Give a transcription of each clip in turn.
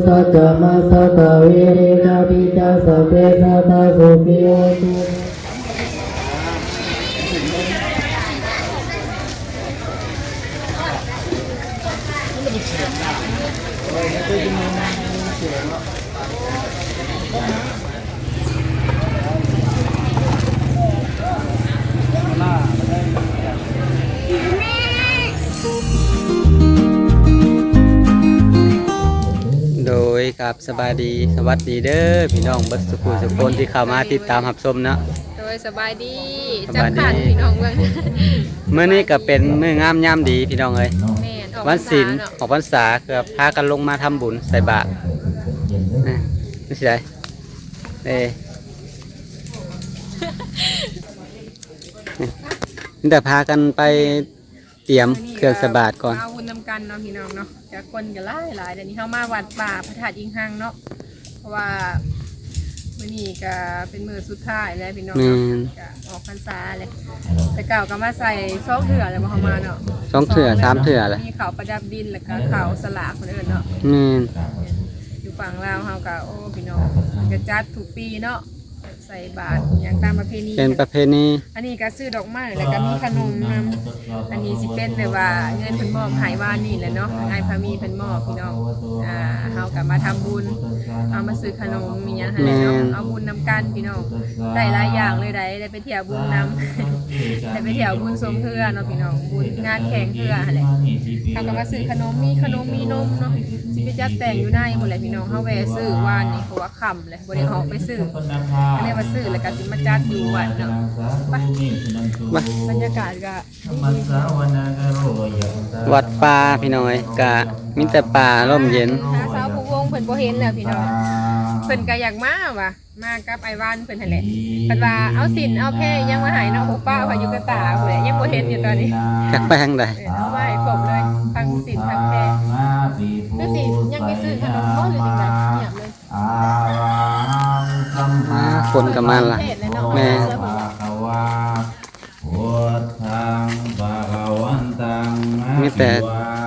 สัจจามาสัตตาเวเรนะปิจาสัพเพสัตตาสุขีโหตุ ໂດຍ ຄັບ ສະບາຍດີ ສະຫວັດດີເດີພີ່ນ້ອງເບິດສຸຜູ້ສຸຄົນທີ່ເຂົ້າມາຕິດຕາມຮັບຊົມເນາະ. ໂດຍ ສະບາຍດີ ສະບາຍດີ ຈັກຂັນພີ່ນ້ອງເບິ່ງ. ມື້ນີ້ກໍເປັນມື້ງາມຍາມດີພີ່ນ້ອງເອີຍ. ແມ່ນ ອອກ ວັນສິນ ພັນສາເນາະ ອອກພັນສາ ກໍພາກັນລົງມາທຳບຸນໃສ່ບາດ. ອາ ນີ້ຊິໄດ້ ເອີ ມີແຕ່ພາກັນໄປຕຽມເຄື່ອງໃສ່ບາດກ່ອນ. ມື້ນີ້ກໍມາບຸນນຳກັນເນາະພີ່ນ້ອງເນາະ. ກະຄົນກໍຫຼາຍໆ ດຽວນີ້ເຮົາມາວັດປ່າພະທາດອີງຮັງເນາະ ເພາະວ່າມື້ນີ້ກະເປັນມື້ສຸດທ້າຍແລ້ວພີ່ນ້ອງເນາະ. ແມ່ນ ກະອອກພັນສາແລ້ວ ແຕ່ເກົ່າກໍມາໃສ່ສອງເທື່ອແລ້ວບໍ່ ເຮົາມາເນາະ. ສອງເທື່ອ ສອງເທື່ອ ສາມເທື່ອແລ້ວ ມີເຂົ້າປະດັບດິນ ແລ້ວກໍເຂົ້າສະຫຼາກຄົນເອີ້ນເນາະ. ແມ່ນ ຢູ່ຝັ່ງລາວເຮົາກໍ ໂອ້ ພີ່ນ້ອງ ເພິ່ນກໍຈັດທຸກປີເນາະ. ໃສ່ບາດຫຍັງຕາມປະເພນີ ເປັນປະເພນີ. ອັນນີ້ກໍຊື້ດອກໄມ້ ແລ້ວກໍມີຂະໜົມນຳ. ອັນນີ້ຊິເປັນແບບວ່າເງິນເພິ່ນມອບໃຫ້ວານນີ້ແຫຼະເນາະ ອ້າຍພາມີເພິ່ນມອບພີ່ນ້ອງ. ອ່າ ເຮົາກໍມາທຳບຸນ ເຮົາມາຊື້ຂະໜົມມີຫຍັງຫັ້ນແຫຼະເນາະ. ແມ່ນ ເອົາບຸນນຳກັນພີ່ນ້ອງ ໄດ້ຫຼາຍຢ່າງເລີຍໃດ໋ ໄດ້ໄປທ່ຽວບຸນນຳ ໄດ້ໄປທ່ຽວບຸນຊົມເຮືອເນາະພີ່ນ້ອງ ບຸນງານແຂ່ງເຮືອຫັ້ນແຫຼະ. ເຮົາກໍມາຊື້ຂະໜົມ ມີຂະໜົມມີນົມເນາະ ຊິໄປຈັດແຕ່ງຢູ່ໃນພຸ້ນແຫຼະພີ່ນ້ອງ. ເຮົາແວ່ຊື້ວານນີ້ ເພາະວ່າຄ່ຳ ແລ້ວບໍ່ໄດ້ອອກໄປຊື້ ກໍເລີຍວ່າຊື້ແລ້ວກໍຊິມາຈັດຢູ່ວັດເນາະ. ໄປ ໄປ ບັນຍາກາດກໍດີ ວັດປ່າພີ່ນ້ອງເອີຍ ກະມີແຕ່ປ່າ ລົມເຢັນ. ຫາສາວພູວົງເພິ່ນບໍ່ເຫັນແລ້ວພີ່ນ້ອງ ເພິ່ນກໍຢາກມາວ່າ ມາກັບອ້າຍວານເພິ່ນຫັ້ນແຫຼະ. ເພິ່ນວ່າເອົາສິນເອົາແພຫຍັງມາໃຫ້ເນາະ ຜູ້ປ້າເພິ່ນຢູ່ກະຕາພຸ້ນແຫຼະ ຍັງບໍ່ເຫັນຢູ່ຕອນນີ້ ຈັກໄປທາງໃດ. ເອີ ເອົາມາໃຫ້ຄົບເລີຍ ທັງສິນທັງແພ ຄືຊິຍັງໄປຊື້ຂະໜົມບໍ່ ຫຼືຈັ່ງໃດ ງຽບເລີຍ. ອ່າ ຄົນກໍມາຫຼາຍ ແມ່ນ ພຸດທັງພະຄະວັນຕັງ ມີແຕ່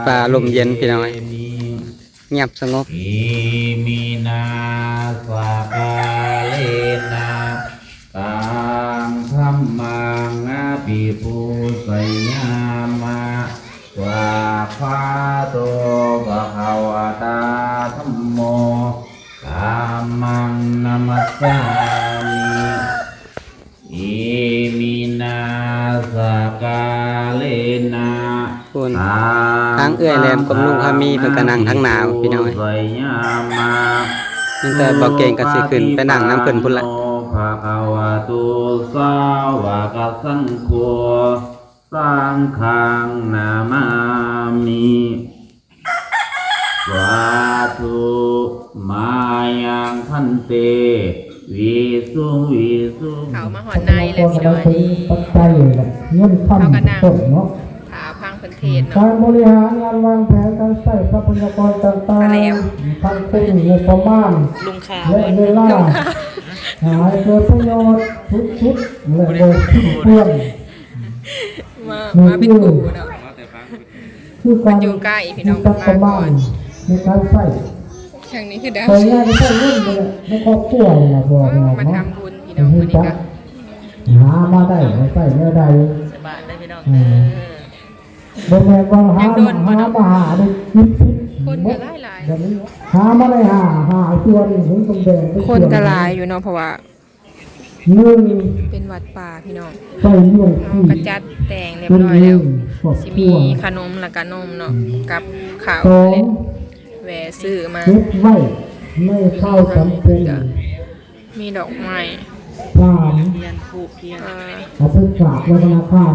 ປ່າລົມເຢັນພີ່ນ້ອງເອີຍ ງຽບສະຫງົບ. ອິມິນາສະກາເລນະ ຕັງທຳມັງອະພິປູຊະຍາມະ ສວາກຂາໂຕ ພະຄະວະຕາ ທຳໂມ ທຳມັງນະມັດສາມິ. ອິມິນາສະກາເລນະ ພຸ້ນ ທາງເອື້ອຍແຫຼມກັບລຸງພາມີເພິ່ນກໍນັ່ງທາງໜ້າພີ່ນ້ອງເອີຍ. ມີແຕ່ບໍ່ເກັ່ງກໍຊິຂຶ້ນໄປນັ່ງນຳເພິ່ນພຸ້ນລະ. ພະຄະວະໂຕ ສາວະກະສັງໂຄ ສັງຄັງນະມາມິ. ສາທຸ ມາຍັງພັນເຕ ວິສຸງ ວິສຸງ. ເຂົ້າມາຮອດໃນແລ້ວພີ່ນ້ອງ ປັດໄຈ ເງິນຄຳ ເຮົາກໍນັ່ງ ຕົ້ນເນາະ ຖ້າຟັງເພິ່ນເທດເນາະ. ການບໍລິຫານງານວາງແຜນການໃຊ້ຊັບພະຍາກອນຕ່າງໆ ທັງຄົນ ງົບປະມານ ແລະ ເວລາ ໃຫ້ເກີດປະໂຫຍດສູງສຸດ ແລະ ບໍ່ສິ້ນເປືອງ. ມາ ມາເປັນຄູ່ເນາະ ຄືກັນ ຢູ່ໃກ້ພີ່ນ້ອງ ມາກ່ອນ ໃນການໃຊ້ ທາງນີ້ຄືດາວ ໃຊ້ເງິນໃນຄອບຄົວນີ້ລະ ເອີ ມາທຳບຸນພີ່ນ້ອງ ມື້ນີ້ກະຫາມາໄດ້ໃຊ້ແນວໃດ ສະບາຍເລີຍພີ່ນ້ອງ ເອີ ບໍ່ແມ່ນວ່າຫາ ຫາມາຫາໄດ້ກິນ ຄົນກໍຫຼາຍໆ ຫາມາໄດ້ຫ້າ ຫ້າສ່ວນ ຄົນກໍຫຼາຍຢູ່ເນາະ ເພາະວ່າ ເປັນວັດປ່າພີ່ນ້ອງ ເຮົາກໍຈັດແຕ່ງຮຽບຮ້ອຍແລ້ວ ຊິມີຂະໜົມ ແລ້ວກະນົມເນາະ ກັບເຂົ້າ ແລະ ແວ່ຊື້ມາ ເກັບໄວ້ໃນຄາວຈຳເປັນ ມີດອກໄມ້ ສາມ ທຽນ ທູບທຽນ ເອົາໄປຝາກໄວ້ທະນາຄານ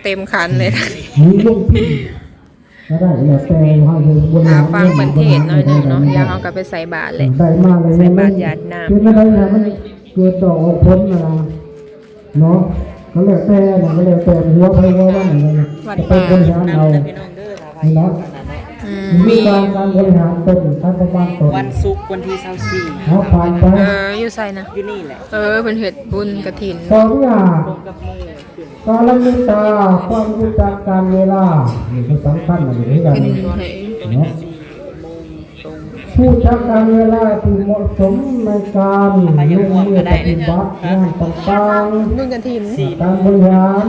ເຕັມຄັນເລີຍ ມີລົງທຶນ ກໍໄດ້ ແລ້ວແຕ່ເຮົາຈະບໍລິຫານ ຖ້າຟັງເພິ່ນເທດໜ້ອຍໜຶ່ງເນາະ ດຽວເຮົາກໍໄປໃສ່ບາດແຫຼະ ໄດ້ມາແລ້ວ ໃສ່ບາດຢາດນ້ຳ ເຮັດແນວໃດໃຫ້ມັນເກີດດອກອອກຜົນນະ ເນາະ ກໍແລ້ວແຕ່ນະ ກໍແລ້ວແຕ່ຫົວໃຜຫົວມັນນະ ວັດປ່າ ກໍໄປບໍລິຫານເອົາ ເນາະ ອືມ ມີການ ການບໍລິຫານຕົນ ການປະມານຕົນ ວັນສຸກວັນທີຊາວສີ່ ເຮົາຜ່ານໄປ ເອີ ຢູ່ໃສນະ ຢູ່ນີ້ແຫຼະ ເອີ ເພິ່ນເຮັດບຸນກະຖິນ ຂໍ້ທີຫ້າ ກາລະເມດຕາ ຄວາມຮູ້ຈັກການເວລາ ນີ້ກໍສຳຄັນອັນນີ້ຄືກັນ ຂຶ້ນໃຫ້ ເນາະ ສີ່ໂມງຕົງ ຮູ້ຈັກການເວລາທີ່ເໝາະສົມໃນການລົງມືປະຕິບັດງານຕ່າງໆ ບຸນກະຖິນ ການບໍລິຫານ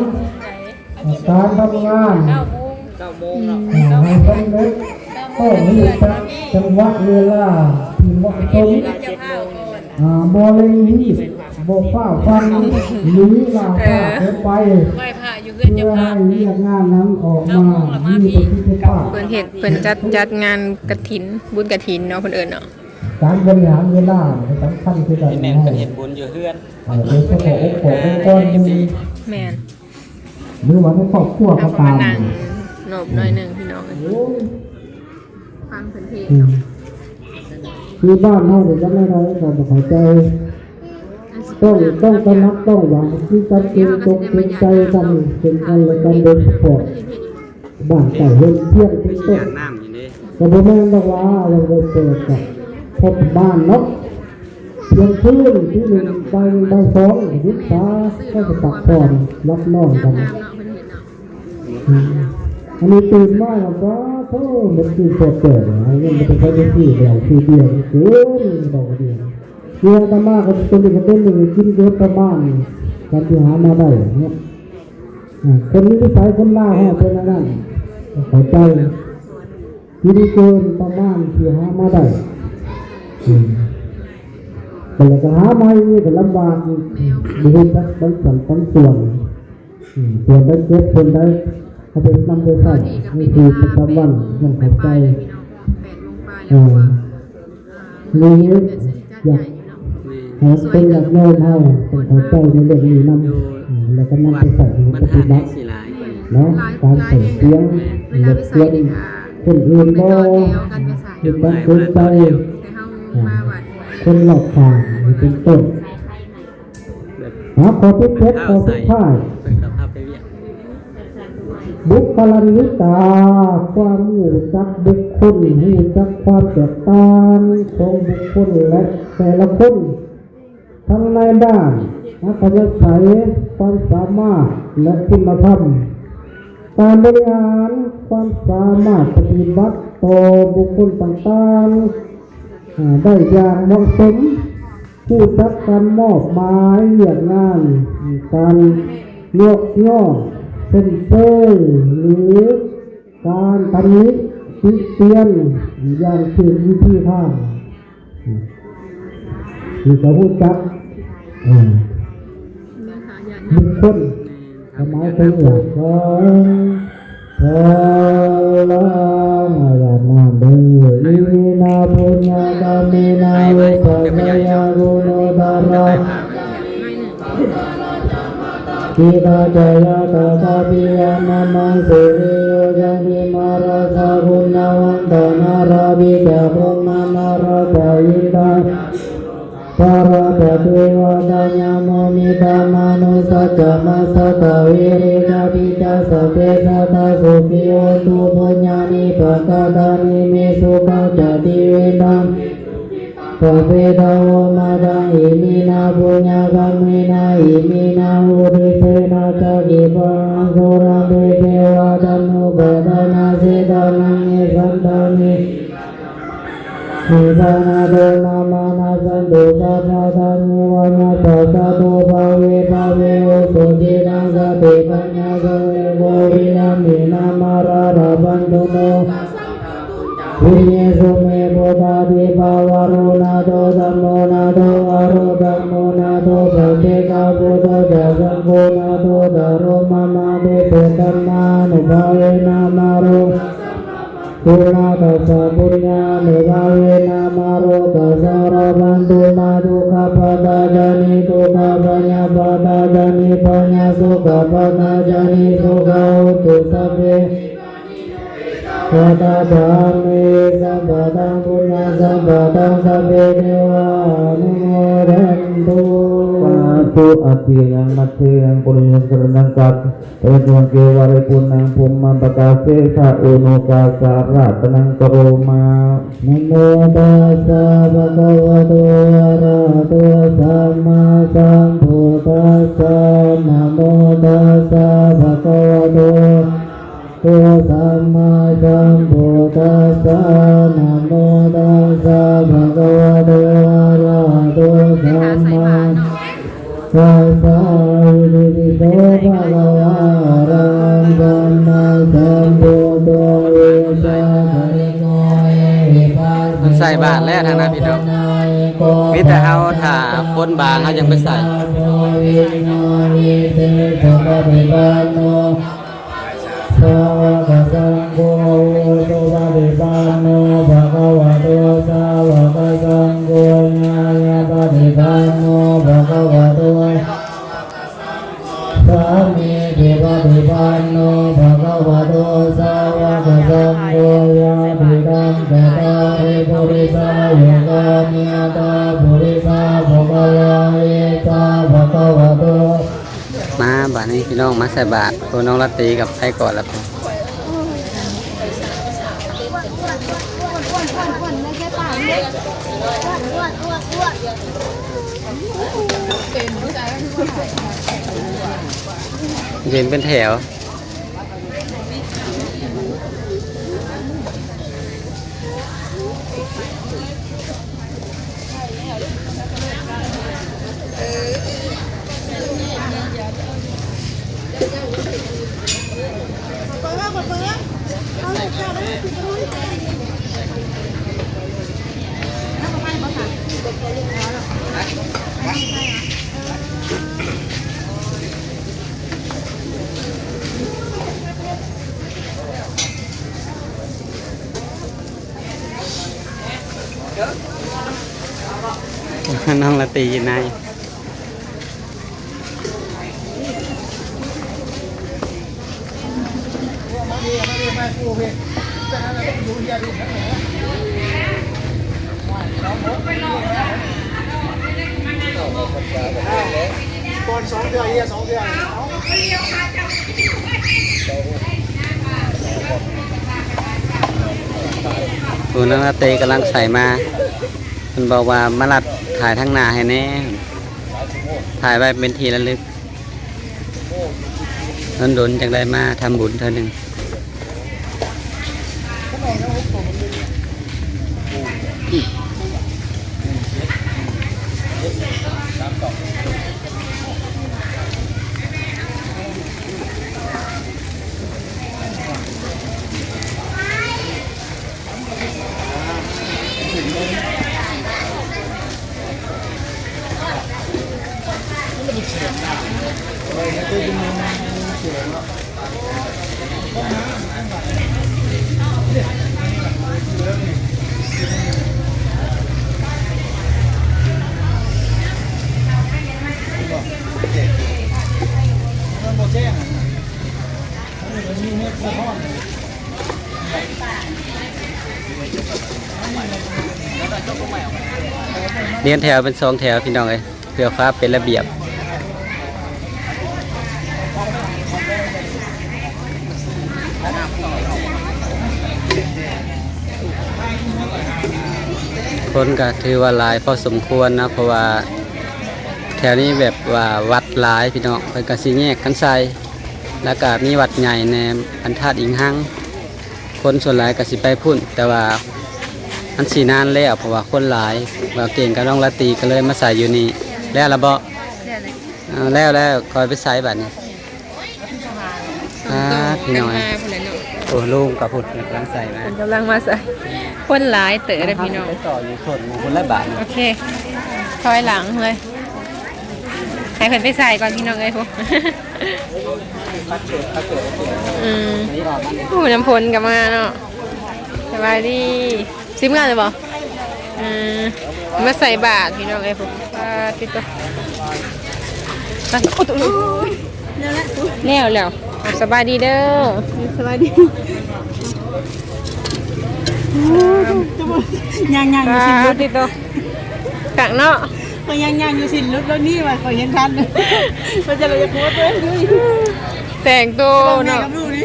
ການທຳງານ ເກົ້າໂມງ ເກົ້າໂມງເນາະ ເອີ ໃຫ້ສຳເລັດ ຕ້ອງຮູ້ຈັກຈັງຫວະເວລາທີ່ເໝາະສົມ ອ່າ ບໍ່ເລັ່ງຮີບ ບໍ່ຟ້າວຟັ່ນ ຫຼືລ້າຊ້າເກີນໄປ ເພື່ອໃຫ້ວຽກງານນັ້ນອອກມາມີປະສິດທິພາບ. ເພິ່ນເຮັດ ເພິ່ນຈັດ ຈັດງານກະຖິນ ບຸນກະຖິນເນາະ ເພິ່ນເອີ້ນເນາະ. ການບໍລິຫານເວລາສຳຄັນຄືກັນ ເຮັດແມ່ນເພິ່ນເຮັດບຸນຢູ່ເຮືອນ ເອີ ໂດຍສະເພາະອົງກອນ ອົງກອນໜຶ່ງ ແມ່ນ ຫຼືວ່າໃນຄອບຄົວກໍຕາມ ເຮົາກໍມານັ່ງນອບໜ້ອຍໜຶ່ງ ພີ່ນ້ອງເອີຍ ໂອ້ຍ ຟັງເພິ່ນເທດເນາະ ອືມ ຄືບ້ານເຮົານີ້ ຈັກແນວໃດກໍບໍ່ເຂົ້າໃຈ ຕ້ອງ ຕ້ອງຕະໜັກຕ້ອງຫວັງ ຄືກັນເປັນຕົກເປັນໃຈກັນ ເປັນກັນແລະກັນ ໂດຍສະເພາະ ບ້ານໃກ້ເຮືອນຄຽງເປັນຕົ້ນ ກໍບໍ່ແມ່ນດອກວ່າ ວ່າບໍ່ເປີດກໍພໍປະມານເນາະ ທ່ຽງຄືນ ຕີໜຶ່ງ ບ່າຍ ບ່າຍສອງ ຢຸດສາ ເຂົາກໍພັກຜ່ອນ ຫຼັບນອນກັນ ອືມ ອັນນີ້ຕື່ນມາແລ້ວກໍ ໂທ້ ມັນຄືແຕ່ແຕ່ ຍັງບໍ່ໄດ້ໄປໄດ້ຊື້ແລ້ວ ຊື້ເບຍເກີນ ດອກດຽວ ເທື່ອອາດຕະມາກໍເປັນອີກ ກໍເປັນອີກ ກິນເກີນປະມານ ການທີ່ຫາມາໄດ້ເນາະ. ອ່າ ຄົນນິໄສຄົນລາວເຮົາເປັນອັນນັ້ນ ເຂົ້າໃຈ ກິນເກີນປະມານທີ່ຫາມາໄດ້ ອືມ ແລ້ວກໍຫາໃໝ່ນີ້ກໍລຳບາກອີກ ບໍ່ຮູ້ຈັກປັນສັນປັນສ່ວນ ອືມ ສ່ວນໃດເກັບ ສ່ວນໃດເອົາໄປນຳໄປໃຊ້ໃນຊີວິດປະຈຳວັນ ຕ້ອງເຂົ້າໃຈ ເອີ ນີ້ຢາກໃຫ້ເປັນຍາດໂຍມເຮົາເຂົ້າໃຈໃນເລື່ອງນີ້ນຳ ແລ້ວກໍນຳໄປໃຊ້ໃນປະຕິບັດເນາະ ການໃຊ້ສຽງລົບກວນຄົນອື່ນບໍ່ ເຮັດການສົນໃຈຄົນລອບຂ້າງເປັນຕົ້ນ. ອ່າ ຂໍ້ທີເຈັດ ຂໍ້ສຸດທ້າຍ ບຸກຄະລະນິກາ ຄວາມຮູ້ຈັກບຸກຄົນ ຮູ້ຈັກຄວາມແຕກຕ່າງຂອງບຸກຄົນ ແລະ ແຕ່ລະຄົນ ທັງໃນດ້ານອັດທະຍາໄສ, ຄວາມສາມາດ ແລະ ຄຸນນະທຳ, ການບໍລິຫານ, ຄວາມສາມາດປະຕິບັດຕໍ່ບຸກຄົນຕ່າງໆ ອາ ໄດ້ຢ່າງເໝາະສົມ, ຮູ້ຈັກການມອບໝາຍວຽກງານ, ການຍົກຍ້ອງຊົມເຊີຍ ຫຼື ການຕຳໜິຕິຕຽນຢ່າງຖືກວິທີທາງ. ນີ້ກໍຮູ້ຈັກ ເອີ ບຸກຄົນ ຄວາມໝາຍຂອງຫຍັງ? ເອີ ພະລາມາຍານາເດ ອິມິນາ ປຸນຍະກຳມິນາ ອຸປັດຈະຍະກຸໂນດາລາ ທິກາຈາຍະຕາຕະປິຍານາມັງ ສຸລິໂຍຈະນິມະລາສະກຸນນະວັນຕະນາລາປິຈາພຸມມະນາລາຈາອິນດາ ພະລາຈາເທວະຕາຍາໂມມິຕາມະນຸສາຈາມາສະຕາເວເຣນາປິຈາສັບເພສັດຕາສຸຂີໂຫນຕຸ ປຸນຍານິປະກະຕານິເມ ສຸຂັງຈະຕິເວທະ ສະເພທະໂວ ມະຕັງ ອິມິນາ ປຸນຍະກຳມິນາ ອິມິນາ ອຸທິດເສນະ ຈະກິດວາຫັງ ສຸນັນຕິ ເທວະຕານຸປາທະນາ ສິດຖານັງ ນິສັນຕານິ ນິພານາໂຕ ນາມານະສັນຕຸ ສັບພະທຳເມວະ ຍະຖາຄະໂຕ ພະເວ ພະເວ ໂອໂສທິຕັງ ສະຕິປັນຍາ ສະເວ ໂກ ວິຍາມະນາມາຣາ ລະພັນຕຸໂນ ວິເຍສຸເມ ພຸດທາທິພາວະໂຣ ນາໂທ ທຳໂມ ນາໂທ ວະໂຣ ທຳໂມ ນາໂທ ປະເຈກະປຸດໂທ ຈະ ສັງໂຄ ນາໂທ ທາໂຣ ມະມະ ເຕ ໂສ ທຳມານຸພາເວນ ມາໂຣ ຄຸນະຕັດສະ ປຸນຍານຸພາເວນ ມາໂຣກັດສະ ລະພັນຕຸ ມາ ທຸກຂະປັດຕາຍານິ ທຸກຂະພະຍາປັດຕາຍານິ ພະຍາ ໂສກະປັດຕາຍານິ ໂສກະ ໂຫນຕຸ ສັບເພ ກະຕະ ທຳເມ ສັມປະທັງ ປຸນຍະ ສັມປະທັງ ສັບເພ ເທວາ ອະນຸໂມທັນຕຸ ສາທຸ ອາທິ ຍັງ ມັດເທ ຍັງ ປຸນຍະ ສະຣະນັງ ກັດ ເອ ເອ ເກ ວະ ເຣ ປຸນນັງ ພົມມະ ປະກາເສ ສະ ໂອ ໂນ ກາ ສາ ຣະ ຕະນັງ ກະໂຣ ມາ ນະໂມ ຕັດສະ ພະຄະວະໂຕ ອະລະຫະໂຕ ສຳມາສຳພຸດທັດສະ ນະໂມ ຕັດສະ ພະຄະວະໂຕ ໂຕ ສຳມາສຳພຸດທັດສະ ນະໂມ ຕັດສະ ສະ ອິຕິປິໂສ ພະຄະວາ ອະລະຫັງ ສຳມາສຳພຸດໂທ ວິຊາຄະລິໂກ ເອຫິປັສ ມັນໃສ່ບາດແລ້ວທາງນັ້ນພີ່ນ້ອງ ມີແຕ່ເຮົາຖ້າຄົນບາງເຮົາຍັງໄປໃສ່ ສະປະຕິປັນໂນ ສາວະກະສັງໂຄ ອຸຊຸປະຕິປັນໂນ ພະຄະວະໂຕ ສາວະກະສັງໂຄ ຍາຍະປະຕິປັນໂນ ພະຄະວະໂຕ ສາມີທິປະຕິປັນໂນ ພະຄະວະໂຕ ສາວະກະສັງໂຄ ຍະຕິຕັງ ສະຕາລິ ປຸລິສາຍຸຄານິ ອັດຖາ ປຸລິສາປຸກຄະລາ ເອສາ ພະຄະວະໂຕ ມາບາດນີ້ພີ່ນ້ອງ ມາໃສ່ບາດ ໂອ້ ນ້ອງລາຕີກັບໄປກ່ອນລະ ຢືນເປັນແຖວ. ນ້ອງລາຕີຢູ່ໃນ ກ່ອນສອງເທື່ອ ເຮຍສອງເທື່ອ. ໂອ້ ນາງລາຕີກຳລັງໃສ່ມາ ເພິ່ນບອກວ່າມາລັດຖ່າຍທາງໜ້າໃຫ້ແດ່ ຖ່າຍໄວ້ເປັນທີ່ລະລຶກ ດົນໆ ຈັ່ງໄດ້ມາທຳບຸນເທື່ອໜຶ່ງ. ລຽນແຖວເປັນສອງແຖວພີ່ນ້ອງເອີຍ ເພື່ອຄວາມເປັນລະບຽບ. ຄົນກໍຖືວ່າຫຼາຍພໍສົມຄວນເນາະ ເພາະວ່າແຖວນີ້ແບບວ່າວັດຫຼາຍພີ່ນ້ອງ ເພິ່ນກໍຊິແຍກກັນໃສ່ ແລ້ວກໍມີວັດໃຫຍ່ແດ່ ອັນທາດອີງຮັງ ຄົນສ່ວນຫຼາຍກໍຊິໄປພຸ້ນ ແຕ່ວ່າມັນຊິນານແລ້ວ ເພາະວ່າຄົນຫຼາຍ ບ່າວເກັ່ງກັບນ້ອງລາຕີກໍເລີຍມາໃສ່ຢູ່ນີ້. ແລ້ວລະເບາະ? ແລ້ວແລ້ວ ເອົາແລ້ວແລ້ວ ຄ່ອຍໄປໃສ່ບາດນີ້. ອ່າ ພີ່ນ້ອງ ໂອ້ ລຸງກໍພຸ້ນກຳລັງໃສ່ມາ ເພິ່ນກຳລັງມາໃສ່ ຄົນຫຼາຍເຕີບເດີພີ່ນ້ອງ ໄປຕໍ່ຢູ່ຊົນໝູ່ພຸ້ນລະບາດນີ້. ໂອເຄ ຖອຍຫຼັງເລີຍ ໃຫ້ເພິ່ນໄປໃສ່ກ່ອນພີ່ນ້ອງເອີຍ. ອືມ ໂອ້ ນ້ຳຝົນກໍມາເນາະ ສະບາຍດີ. ຊິເມືອແລ້ວບໍ່? ເອີ ມາໃສ່ບາດພີ່ນ້ອງເອີຍ ພຸ້ນ ປາຕິໂຕ ໄປ ໂອ້ ໂອ້ ແລ້ວແລ້ວ ສະບາຍດີເດີ ສະບາຍດີ. ຍ່າງໆຢູ່ຊິນຫຼຸດ ປາຕິໂຕ ຄັກເນາະ ຂ້ອຍຍ່າງໆຢູ່ຊິນຫຼຸດ ແລ້ວນີ້ວ່າຂ້ອຍເຫັນທັນ ເພິ່ນຈະລະຢາກໂພສເລີຍ ແຕ່ງໂຕເນາະ ໃສ່ກັບລູກນີ້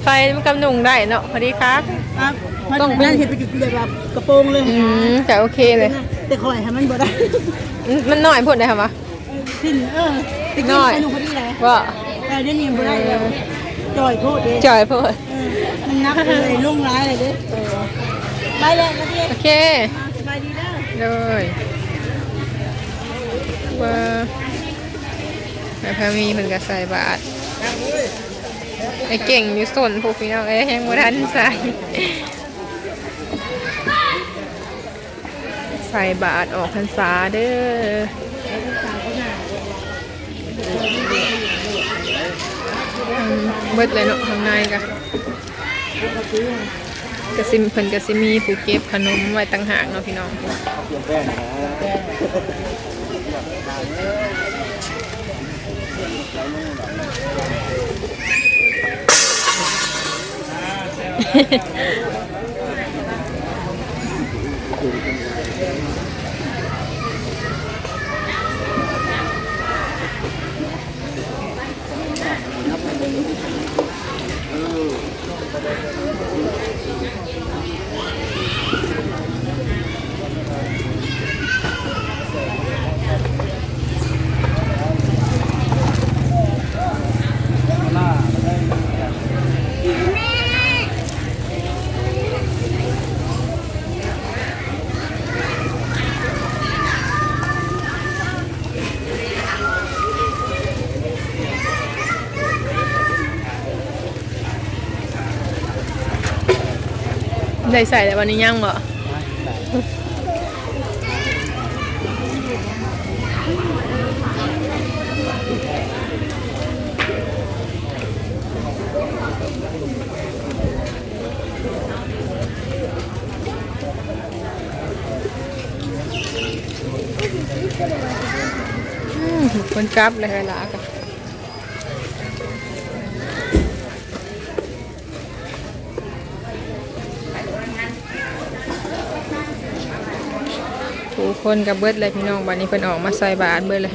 ໃສ່ມັນກັບນຸ່ງໄດ້ເນາະ ພໍດີຄັກ. ອ່ະ ມັນ ຕ້ອງເປັນ ນັ້ນເຮັດເປັນແບບວ່າກະໂປງເລີຍ. ອືມ ກະໂອເຄເລີຍ ແຕ່ຂ້ອຍໃຫ້ມັນບໍ່ໄດ້ ມັນ ມັນນ້ອຍໂພດໄດ໋ຫວາ ເອີ ສິ້ນ ເອີ ແຕ່ກີ້ນ້ອຍ ຂ້ອຍນຸ່ງພໍດີແຫຼະ ບໍ່ ແຕ່ດຽວນີ້ບໍ່ໄດ້ແລ້ວ ເອີ ຈ່ອຍໂພດເດ້ ຈ່ອຍໂພດ ເອີ ນ້ຳໜັກເລີຍ ລົງຫຼາຍເລີຍເດ້ ເອີ ໄປແລ້ວ ໂອເຄ ອ່ະ ສະບາຍດີເດີ ໂດຍ ວ່າ ແມ່ພາມີເພິ່ນກໍໃສ່ບາດ. ໄອ້ເກັ່ງຢູ່ສົ້ນພຸ້ນ ພີ່ນ້ອງເອີຍ ຍັງບໍ່ທັນໃສ່. ໃສ່ບາດອອກພັນສາເດີ. ເບິດເລີຍເນາະ ຂ້າງໃນກະ ກະຊິ ເພິ່ນກະຊິມີຜູ້ເກັບຂະໜົມໄວ້ຕ່າງຫາກເນາະ ພີ່ນ້ອງ. ໄດ້ໃສ່ແລ້ວ ວັນນີ້ຍັງບໍ່? ອືມ ຄົນກັບເລີຍຫຼາກະ ຜູ້ຄົນກໍເບິດແລ້ວ ພີ່ນ້ອງ. ບັດນີ້ເພິ່ນອອກມາໃສ່ບາດເບິດເລີຍ.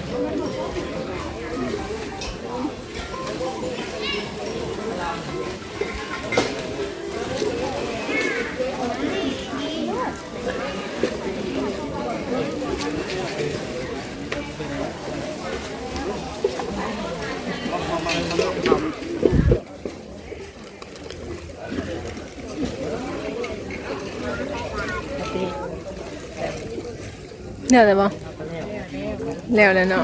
ແລ້ວແລ້ວບໍ່? ແລ້ວແລ້ວເນາະ.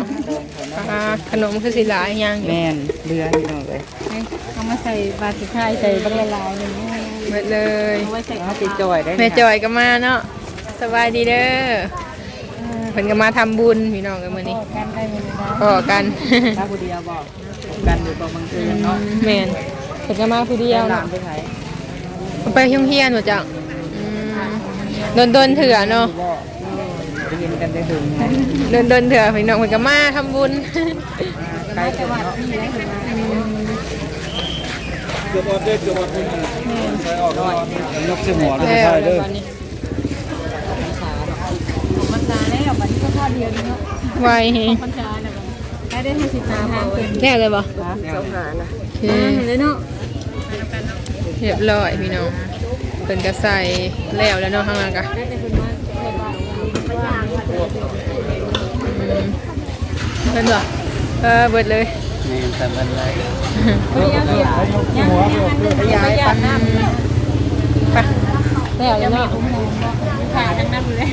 ອ່າ ຂະໜົມຄືຊິຫຼາຍຢ່າງຢູ່. ແມ່ນ ເຫຼືອພີ່ນ້ອງເອີຍ. ເອົາມາໃສ່ບາດສຸດທ້າຍ ໃສ່ບັກຫຼາຍໆ ໜຶ່ງ ເບິດເລີຍ. ເອົາໄວ້ໃສ່ ເອົາໄປຈ່ອຍໄດ້. ແມ່ຈ່ອຍກໍມາເນາະ. ສະບາຍດີເດີ. ເພິ່ນກໍມາທຳບຸນພີ່ນ້ອງເອີຍ ມື້ນີ້. ພໍ້ກັນໄດ້ມື້ນີ້ນະ. ພໍ້ກັນ. ມາຜູ້ດຽວບໍ່? ກັນຢູ່ບໍ່ ບັງເອີນເນາະ. ອືມ ແມ່ນ ເພິ່ນກໍມາຜູ້ດຽວເນາະ. ແມ່ນ ຫຼານໄປໃສ? ໄປໂຮງຮຽນບໍ່ເຈົ້າ? ອືມ ດົນໆເທື່ອເນາະ. ໄດ້ເຫັນກັນໄດ້ເຖິງ ດົນໆເທື່ອພີ່ນ້ອງເພິ່ນກໍມາທຳບຸນ. ໄກເຕີບເນາະ. ອືມ ເກືອບອອກເດ້ ເກືອບອອກເດ້. ແມ່ນ ໃສ່ອອກ ຍົກໃສ່ຫົວເດີ ແລ້ວ ເດີ. ອອກພັນສາແລ້ວ ບັດນີ້ກໍພາດດຽວນີ້ເນາະ. ໄວແຮງ. ອອກພັນສາແລ້ວ ໄດ້ ໄດ້ຫ້າສິບຫ້າ ທາງເພິ່ນ. ແລ້ວເລີຍບໍ່? ຮະ? ສອງຫ້ານະ. ໂອເຄ ມາເລີຍເນາະ. ຮຽບຮ້ອຍພີ່ນ້ອງ ເພິ່ນກໍໃສ່ແລ້ວແລ້ວເນາະ ທາງນັ້ນກະ. ໄດ້ແຕ່ເພິ່ນມາ ເພິ່ນວ່າ ອືມ ເພິ່ນວ່າ ເອີ ເບິດເລີຍ. ແມ່ນ ສຳຄັນຫຼາຍ. ໄປ ແລ້ວເນາະ. ຂາທັງນັ້ນເລີຍ.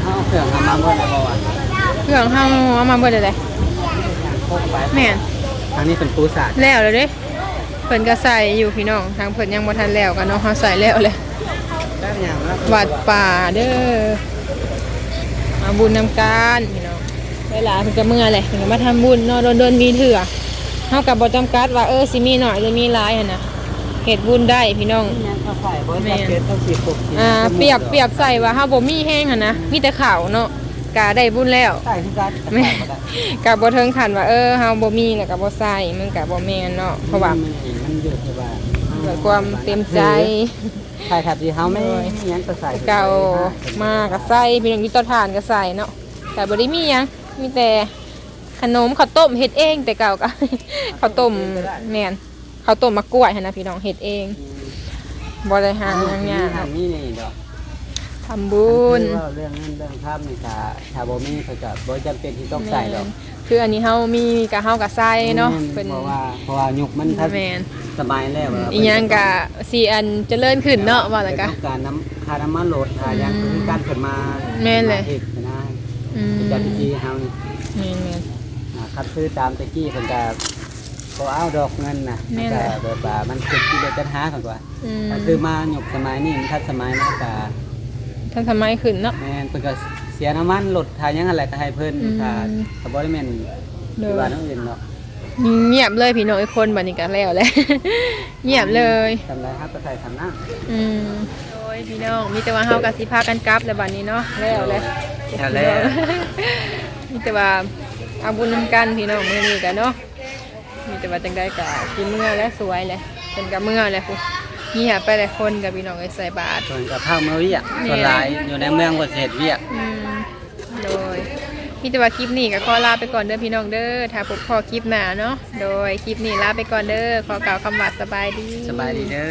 ເຮົາເຄື່ອງເຮົາມາເບິດແລ້ວບໍ່ວະ? ເຄື່ອງເຮົາເອົາມາເບິດແລ້ວເດ້. ແມ່ນ ທາງນີ້ເປັນປູສາດ ແລ້ວແລ້ວເດ້. ເພິ່ນກໍໃສ່ຢູ່ພີ່ນ້ອງ ທາງເພິ່ນຍັງບໍ່ທັນແລ້ວກັນເນາະ. ເຮົາໃສ່ແລ້ວແຫຼະ. ວັດປ່າເດີ ມາບຸນນຳກັນພີ່ນ້ອງ. ເວລາເພິ່ນກໍເມືອແຫຼະ ເພິ່ນກໍມາທຳບຸນເນາະ ດົນໆມີເທື່ອ. ເຮົາກໍບໍ່ຈຳກັດວ່າ ເອີ ຊິມີໜ້ອຍຫຼືມີຫຼາຍຫັ້ນນະ ເຮັດບຸນໄດ້ພີ່ນ້ອງ. ແມ່ນ ອ່າ ປຽບ ປຽບໃສ່ວ່າເຮົາບໍ່ມີແຮງຫັ້ນນະ ມີແຕ່ເຂົ້າເນາະ ກະໄດ້ບຸນແລ້ວ. ໃສ່ຄືກັນ ແມ່ນ ກະບໍ່ເຖິງຂັ້ນວ່າ ເອີ ເຮົາບໍ່ມີແລ້ວກະບໍ່ໃສ່ ມັນກະບໍ່ແມ່ນເນາະ. ເພາະວ່າ ອືມ ມັນຢູ່ທີ່ວ່າ ດ້ວຍຄວາມເຕັມໃຈ ໃສ່ແບບທີ່ເຮົາມີ ໂດຍ ມີຫຍັງກໍໃສ່ ເກົ່າມາກໍໃສ່ ພີ່ນ້ອງ ຢູ່ເຕົາຖ່ານກໍໃສ່ເນາະ. ກະບໍ່ໄດ້ມີຫຍັງ ມີແຕ່ຂະໜົມ ເຂົ້າຕົ້ມ ເຮັດເອງ ແຕ່ເກົ່າກໍ ເຂົ້າຕົ້ມ ແມ່ນ ເຂົ້າຕົ້ມໝາກກ້ວຍຫັ້ນນະພີ່ນ້ອງ ເຮັດເອງ. ອືມ ບໍ່ໄດ້ຫາຫຍັງຍາກ ມີຫັ້ນມີນີ້ດອກ ທຳບຸນ. ຄືເວົ້າເລື່ອງເງິນເລື່ອງຄຳນີ້ ຖ້າ ຖ້າບໍ່ມີເຂົາກໍບໍ່ຈຳເປັນທີ່ຕ້ອງໃສ່ດອກ. ແມ່ນ ຄືອັນນີ້ເຮົາມີກໍເຮົາກໍໃສ່ເນາະ. ແມ່ນ ເພິ່ນ ເພາະວ່າ ເພາະວ່າຍຸກມັນທັນ ແມ່ນ ສະໄໝແລ້ວ ອືມ ອີ່ຫຍັງກໍຊິອັນຈະເລີນຂຶ້ນເນາະ ວ່າແລ້ວກໍ ເປັນຕ້ອງການນຳ ຄ່ານ້ຳມັນລົດ ຄ່າຫຍັງ ອືມ ຄືການເພິ່ນມາ ແມ່ນແຫຼະ ເຮັດນະ. ອືມ ເຈົ້າພິທີເຮົານີ້ ແມ່ນໆ ອ່າ ຄັນຄືຕາມແຕ່ກີ້ເພິ່ນກໍບໍ່ເອົາດອກເງິນນະ ແມ່ນແຫຼະ ມັນກໍແບບວ່າມັນເປັນກິເລດຕັນຫາເພິ່ນວ່າ ອືມ ກໍຄືມາຍຸກສະໄໝນີ້ມັນທັນສະໄໝ ມາກໍທັນສະໄໝຂຶ້ນເນາະ ແມ່ນ ເພິ່ນກໍເສຍນ້ຳມັນລົດ ຄ່າຫຍັງຫັ້ນແຫຼະ ກໍໃຫ້ເພິ່ນ ອືມ ຄ່າ ກໍບໍ່ໄດ້ແມ່ນ ໂດຍ ຄືວ່າແນວອື່ນເນາະ. ງຽບເລີຍພີ່ນ້ອງເອີຍ ຄົນບັດນີ້ກໍແລ້ວແຫຼະ ງຽບເລີຍ ສ່ຳໃດເຮົາກໍໃສ່ສ່ຳນັ້ນ ອືມ ໂດຍພີ່ນ້ອງ ມີແຕ່ວ່າເຮົາກໍຊິພາກັນກັບແລ້ວບັດນີ້ເນາະ ແລ້ວແຫຼະ ແລ້ວແຫຼະ ມີແຕ່ວ່າເອົາບຸນນຳກັນພີ່ນ້ອງ ມື້ນີ້ກໍເນາະ ມີແຕ່ວ່າຈັ່ງໃດກໍຊິເມືອແລ້ວ ສວຍແຫຼະ ເພິ່ນກໍເມືອແລ້ວພຸ້ນ ງຽບໄປແລ້ວ ຄົນກໍພີ່ນ້ອງເອີຍ ໃສ່ບາດ ເພິ່ນກໍພາເມືອວຽກ ແມ່ນ ສ່ວນຫຼາຍຢູ່ໃນເມືອງເພິ່ນຊິເຮັດວຽກ ອືມ ໂດຍ ມີແຕ່ວ່າຄລິບນີ້ກໍຂໍລາໄປກ່ອນເດີພີ່ນ້ອງເດີ ຖ້າພົບພໍ້ຄລິບໜ້າເນາະ ໂດຍ ຄລິບນີ້ລາໄປກ່ອນເດີ ຂໍກ່າວຄຳວ່າສະບາຍດີ ສະບາຍດີເດີ.